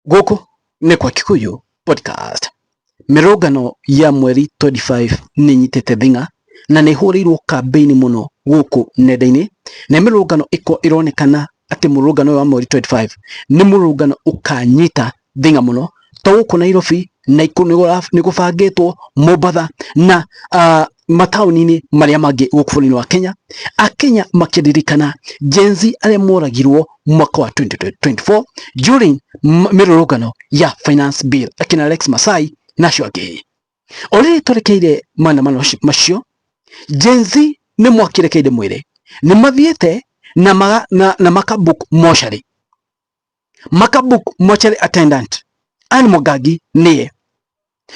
Gũkũ nĩ kwa Kikuyu Podcast. Mĩrũngano ya mweri 25 nĩ ĩnyitĩte thing'a na nĩ ĩhũrĩirwo kambĩini mũno gũkũ nenda-inĩ, na mĩrũngano ĩronekana atĩ mũrũngano ũyũ wa mweri 25 nĩ mũrũngano ũkanyita thing'a mũno, to gũkũ Nairobi, Naikuru nĩ gũbangĩtwo, Mombatha na mataũni-inĩ marĩa mangĩ gũkũ bũrũri-inĩ wa Kenya. Akenya makĩririkana Gen Z arĩa moragirwo mwaka wa 2024 during mĩrũrũngano ya finance bill, akina Alex Masai na acio angĩ. O rĩrĩ twerekeire maandamano macio, Gen Z nĩ mwakirekeire mwĩre nĩ mathiĩte na, maga, na, na makabook mocarĩ, makabook mocarĩ attendant Anne Mwangangi nĩye,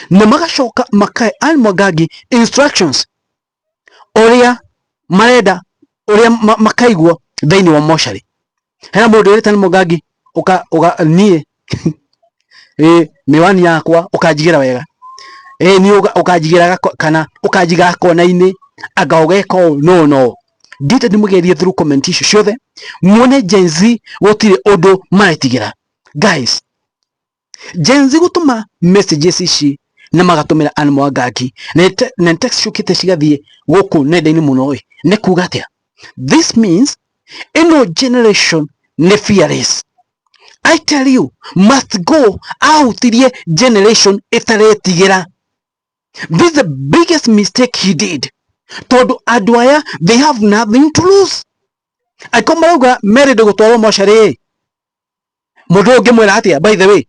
na magacoka makahe Anne Mwangangi instructions ũrĩa marenda ũrĩa makaiguo thĩinĩ wa mocarĩ. Hena mũndũ wĩrĩte Anne Mwangangi ũka ũka niĩ ĩ mĩwani yakwa ũkanjigĩra wega, ĩ niĩ ũkanjigĩra kana ũkanjiga kona-inĩ anga ũgeka ũũ no no ndite ndĩmũgerie through comment icio ciothe muone Gen Z gũtirĩ ũndũ maretigĩra. Guys, Gen Z gũtũma messages ici na magatũmĩra Anne Mwangangi na text ciũkĩte cigathiĩ gũkũ nenda-inĩ mũno ĩ nĩ kuga atĩa? This means ĩno generation nĩ fearless. I tell you, must go ahutirie generation ĩtaretigĩra. This is the biggest mistake he did, tondũ andũ aya they have nothing to lose. Angĩkorwo marauga merĩndĩ gũtwarwo mocarĩ, mũndũ ũyũ ũngĩmwĩra atĩa? By the way,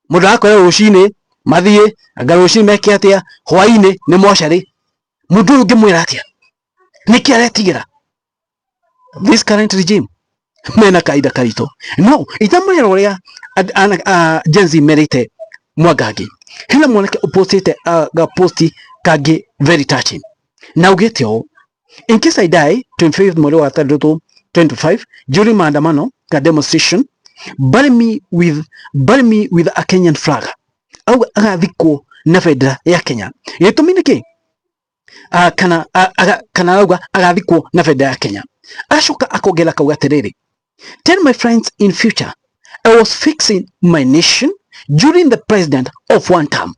mũndũ arakwĩra rũcinĩ mathiĩ, anga rũcinĩ meke atĩa, hwainĩ nĩ mocarĩ, mũndũ ũyũ ũngĩmwĩra atĩa? Nĩkĩ aretigĩra? This current regime mena kahinda karitũ. No itamwĩra ũrĩa Gen Z merĩte Mwangangi, hena mwanake ũpostĩte ga post kangĩ very touching na augĩte ũũ: "In case I die 25 mweri wa gatandatũ 25 during maandamano ka demonstration, bury me with a Kenyan flag." Auga agathikwo na bendera ya Kenya. Gĩtũmi nĩ kĩ? Kana kana arauga agathikwo na bendera ya Kenya. Agacoka akongera akauga atĩrĩrĩ, "Tell my friends in future I was fixing my nation during the president of one term."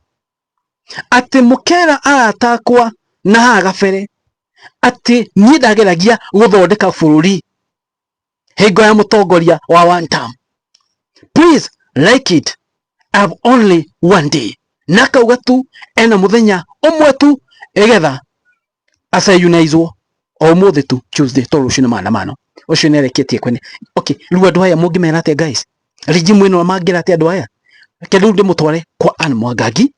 Atĩ mũkera arata akwa na haha gabere atĩ niĩ ndageragia gũthondeka bũrũri hingo ya mũtongoria wa one term. "Please like it, I have only one day." Na akauga tu ena mũthenya ũmwe tu ĩgetha aceyunaizwo o ũmũthĩ tu Tuesday, to rũciũ nĩ maandamano. Ũcio nĩ areketie kwene. Okay, rĩu andũ aya mũngĩmera atĩa guys? Regime ĩno mangĩra atĩa andũ aya? Reke rĩu ndĩmũtware kwa Anne Mwangangi,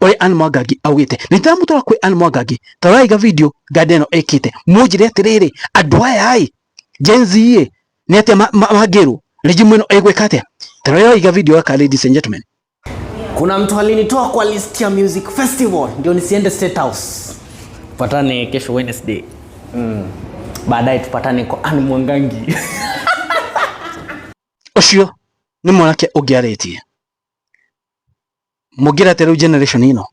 ũrĩa Anne Mwangangi augĩte. Nĩ ndĩramũtwara kwĩ Anne Mwangangi, taroraiga video nganda ĩno ĩkĩte, mũnjĩre atĩrĩrĩ, andũ aya ĩ Gen Z ĩ nĩ atĩa mangĩrwo regime ĩno ĩgwĩka atĩa? Taroraiga video gaka, ladies and gentlemen. Kuna mtu alinitoa kwa list ya music festival ndio nisiende State House. Tupatane kesho Wednesday. Baadaye tupatane kwa Anne Mwangangi. Ũcio nĩ mwanake ũngĩ arĩtie. Mũngĩra atĩa rĩu generation ĩno?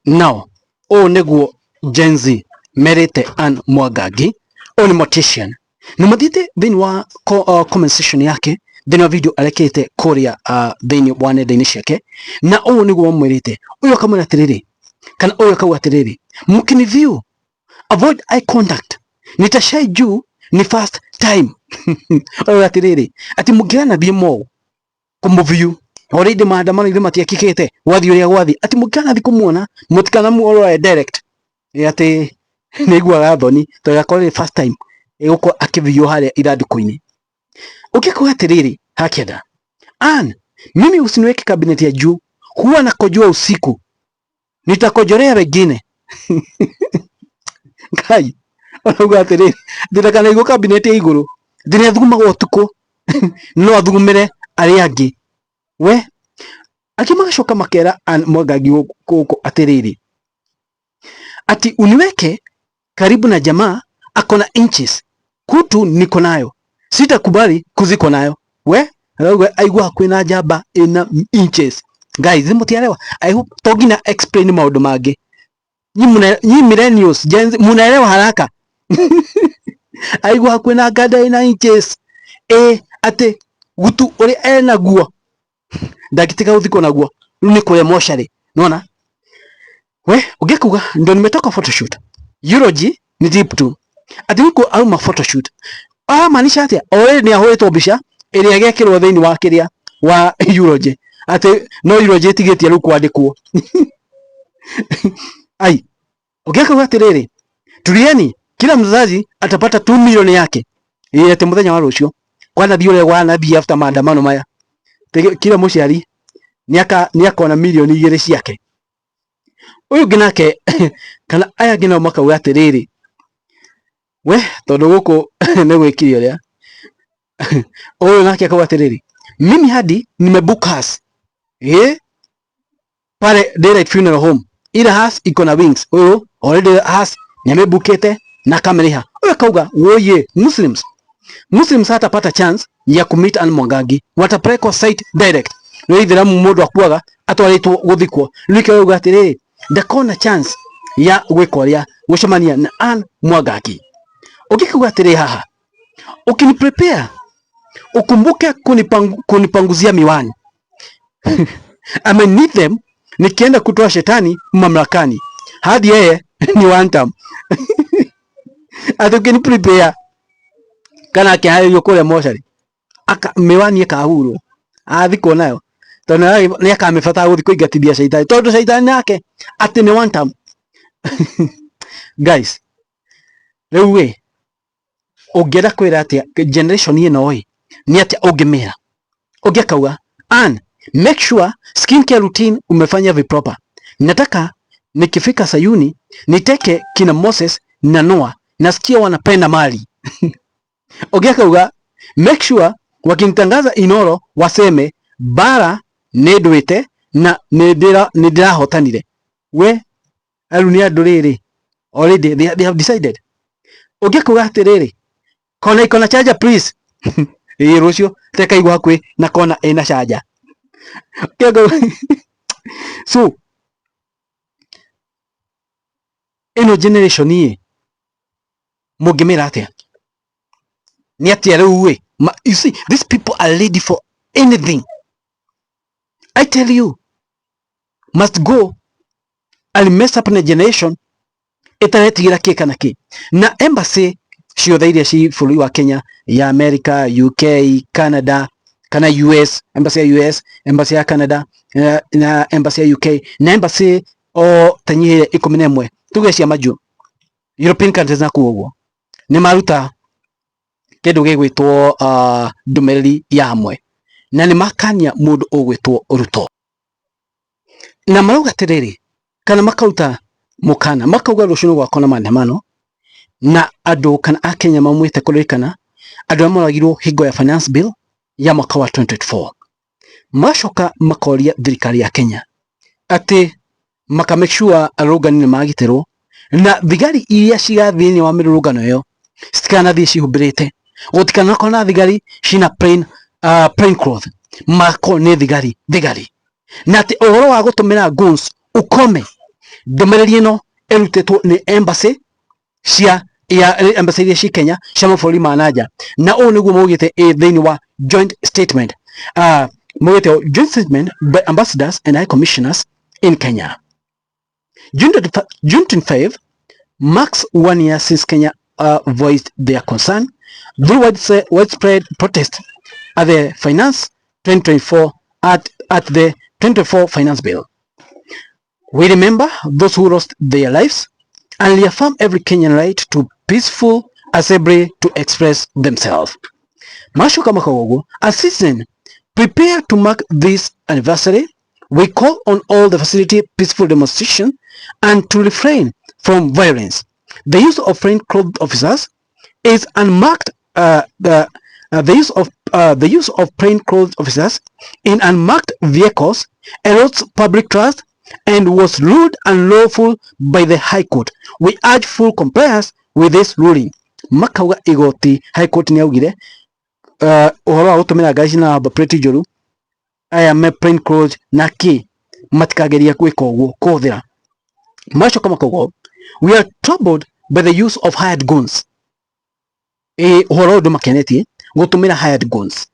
Now ũũ nĩguo Gen Z merĩte Anne Mwangangi. Ũyũ nĩ mortician na mathiĩte thĩinĩ wa comment section yake thĩinĩ wa video arekĩte kũrĩa thĩinĩ wa nenda-inĩ ciake, na ũũ nĩguo mamwĩrĩte. Ũyũ akamwĩra atĩrĩrĩ, kana ũyũ akauga atĩrĩrĩ, "Mkini view avoid eye contact, nitashai juu ni first time." Ũyũ atĩrĩrĩ, atĩ mũngĩgana thiĩ mall kũmũview already, maandamano ithe matiekĩkĩte, gwathiĩ ũrĩa gwathiĩ, atĩ mũngĩgana thiĩ kũmuona mũtikanamuorore direct. Ĩ atĩ nĩ aiguaga thoni tondũ gakorwo nĩ first time ĩgũkorwo akĩview harĩa ithandũkũ-inĩ. Ũngĩkuga atĩrĩrĩ, hakĩenda Ann, "Mimi usiniweke kabineti ya juu, huwa nakojoa usiku, nitakojolea wengine." Ngai arauga atĩrĩrĩ, ndĩrakanaigwo kabineti ya igũrũ, ndĩ athugumaga ũtukũ, no athugumĩre arĩa angĩ. We angĩ magacoka makera Ann Mwangangi gũkũ atĩrĩrĩ, ati "Uniweke karibu na jamaa akona inches, kutu niko nayo, sitakubali kuzikwa nayo." We arauga aigua hakuhĩ na njamba ĩna inches. Guys, mũtiarewa. I hope to nginya explain maũndũ mangĩ. Nyi millennials, Gen Z munaelewa haraka. Aigua hakuhĩ na nganda ĩna inches, ĩ atĩ gutu ũrĩa enaguo Ndangĩtiga gũthikwo naguo rĩu nĩ kũrĩa mocarĩ nona we ũngĩkuga ndo nimetoka photoshoot eulogy ni deep tu ati huko auma photoshoot aramaanisha atia already nĩ ahũrĩtwo mbica ĩrĩa ĩgekĩrwo thĩinĩ wa kĩrĩa wa eulogy atĩ no eulogy ĩtigĩtie rĩu kwandĩkwo. Ai ũngĩkuga atĩrĩrĩ, tulieni, kila mzazi atapata 2 milioni yake ĩĩ atĩ mũthenya wa rũciũ kwanathiĩ ũrĩa wanathiĩ after maandamano maya kila mũciari nĩakona mirioni 2 ciake. Ũyũ ũngĩ nake kana aya angĩ nao makauga atĩrĩrĩ, we tondũ gũkũ nĩ gwĩkire ũrĩa ũyũ nake akauga atĩrĩrĩ, mimi hadi nimebook hearse ĩ pale Daylight Funeral Home, ila hearse iko na wings. Ũyũ already hearse nĩamĩbukĩte na akamĩrĩha. Ũyũ akauga woye, Muslims hatapata chance ya kumeet Anne Mwangangi, watapelekwa site direct. Nĩ ithiramu mũndũ akuaga atwarĩtwo gũthikwo. Rĩu nĩkĩo arauga atĩrĩrĩ, ndakona chance ya gwĩka ũrĩa gũcemania na Anne Mwangangi. Ũngĩkiuga atĩrĩ haha, ukini prepare ukumbuke kunipanguzia miwani I may need them nikienda kutoa shetani mamlakani hadi yeye ni one time. Ati ukini prepare kana akĩharĩrio kũrĩa mocarĩ aka miwani ĩkahurwo athikwo nayo tondũ nĩ akamĩbatara gũthiĩ kũingatithia caitani tondũ caitani nake atĩ nĩ one time. Guys, rĩu ĩ ũngĩenda kwĩra atĩa generation ĩno ĩ nĩ atĩa ũngĩmĩra? Ũngĩakauga Ann, make sure skincare routine umefanya viproper. Nataka nikifika Sayuni niteke kina Moses na Noah, nasikia wanapenda mali. Ũngĩakauga make sure wakinitangaza Inoro waseme bara nĩ ndwĩte na nĩ ndĩrahotanire. We rĩu nĩ andũ rĩrĩ already they have decided. Ũngĩkuga atĩrĩrĩ, kona iko na charger please. Ĩĩ rũciũ tekaigua hakuhĩ na kona ĩna charger. So ĩno generation ĩ mũngĩmĩra atĩa? Nĩ atĩa rĩu ĩ? You see, these people are ready for anything. I tell you, must go and mess up na generation ĩtaretigĩra kĩ kana kĩ. Na embassy ciothe iria ci bũrũri wa Kenya, ya America, UK, Canada kana US, embassy ya US, embassy ya Canada na embassy ya UK na embassy o tanyihĩire 11 tuge cia majuu European countries na kũu ũguo nĩ maruta kĩndũ gĩgwĩtwo ndũmĩrĩri ya hamwe na nĩ makania mũndũ ũgwĩtwo Ruto na marauga atĩrĩrĩ kana makauta mũkana makauga rũciũ nĩ gũgakorwo na maandamano na andũ kana akenya maumĩte kũririkana andũ arĩa moragirwo hingo ya finance bill ya mwaka wa 2024. Magacoka makoria thirikari ya Kenya atĩ maka make sure arũrũngani nĩ magitĩrwo na thigari iria cigathiĩ thĩinĩ wa mĩrũrũngano ĩyo citikanathiĩ cihumbĩrĩte, gũtikanakorwo na thigari cina plain cloth, makorwo nĩ thigari thigari, na atĩ ũhoro wa gũtũmĩra guns ukome. Ndũmĩrĩri ĩno ĩrutĩtwo nĩ embassy cia ya embassy iria ci Kenya cia mabũrũri ma nanja, na ũũ nĩguo maugĩte thĩinĩ wa joint statement, maugĩte joint statement by ambassadors and high commissioners in Kenya. June 25 marks 1 year since Kenya voiced their concern through widespread protest at the Finance 2024 at the 2024 Finance Bill. We remember those who lost their lives and reaffirm every Kenyan right to peaceful assembly to express themselves. Mashoka Makagogo, as citizen, prepare to mark this anniversary. We call on all the facility peaceful demonstration and to refrain from violence. The use of plainclothes officers is unmarked. The use of plainclothes officers in unmarked vehicles erodes public trust and was ruled unlawful by the High Court. We urge full compliance with this ruling. Makauga igoti High Court nĩ augire ũhoro wa gũtũmĩra ngari cina number plate njũru aya me plain clothes na kĩ matikageria gwĩka ũguo kũhũthĩra. Macoka makauga we are troubled by the use of hired guns. Ĩ ũhoro ũyũ ndũmakenetie gũtũmĩra hired guns.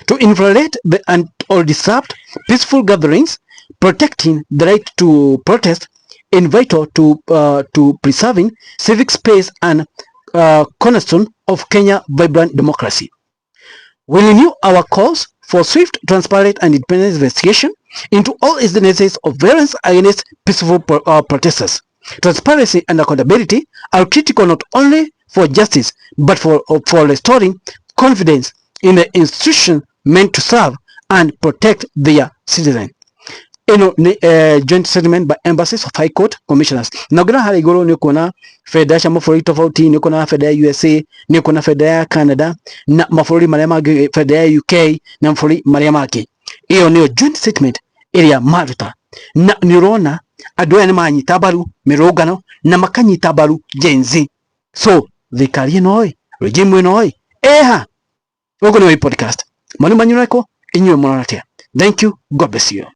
To infiltrate the and or disrupt peaceful gatherings, protecting the right to protest is vital to preserving civic space and cornerstone of Kenya vibrant democracy. We renew our calls for swift, transparent and independent investigation into all incidences of violence against peaceful protesters. Transparency and accountability are critical not only for justice but for restoring confidence in the institution meant to serve and protect their citizens. Ĩno nĩ joint statement by embassies of high court commissioners. Na ũngĩrora harĩa igũrũ nĩ ũkuona bendera cia mabũrũri tofauti, nĩ ũkuona bendera ya USA, nĩ ũkuona bendera ya Canada na mabũrũri marĩa mangĩ, bendera ya UK na mabũrũri marĩa mangĩ. Ĩyo nĩyo joint statement ĩrĩa maruta, na nĩ ũrona andũ aya nĩ manyita mbaru mĩrũrũngano na makanyita mbaru Gen Z. So thirikari ĩno ĩ, regime ĩno ĩ, ĩha gũkũ nĩ podcast mani manyureko inyuĩ mũrona atĩa? Thank you, God bless you.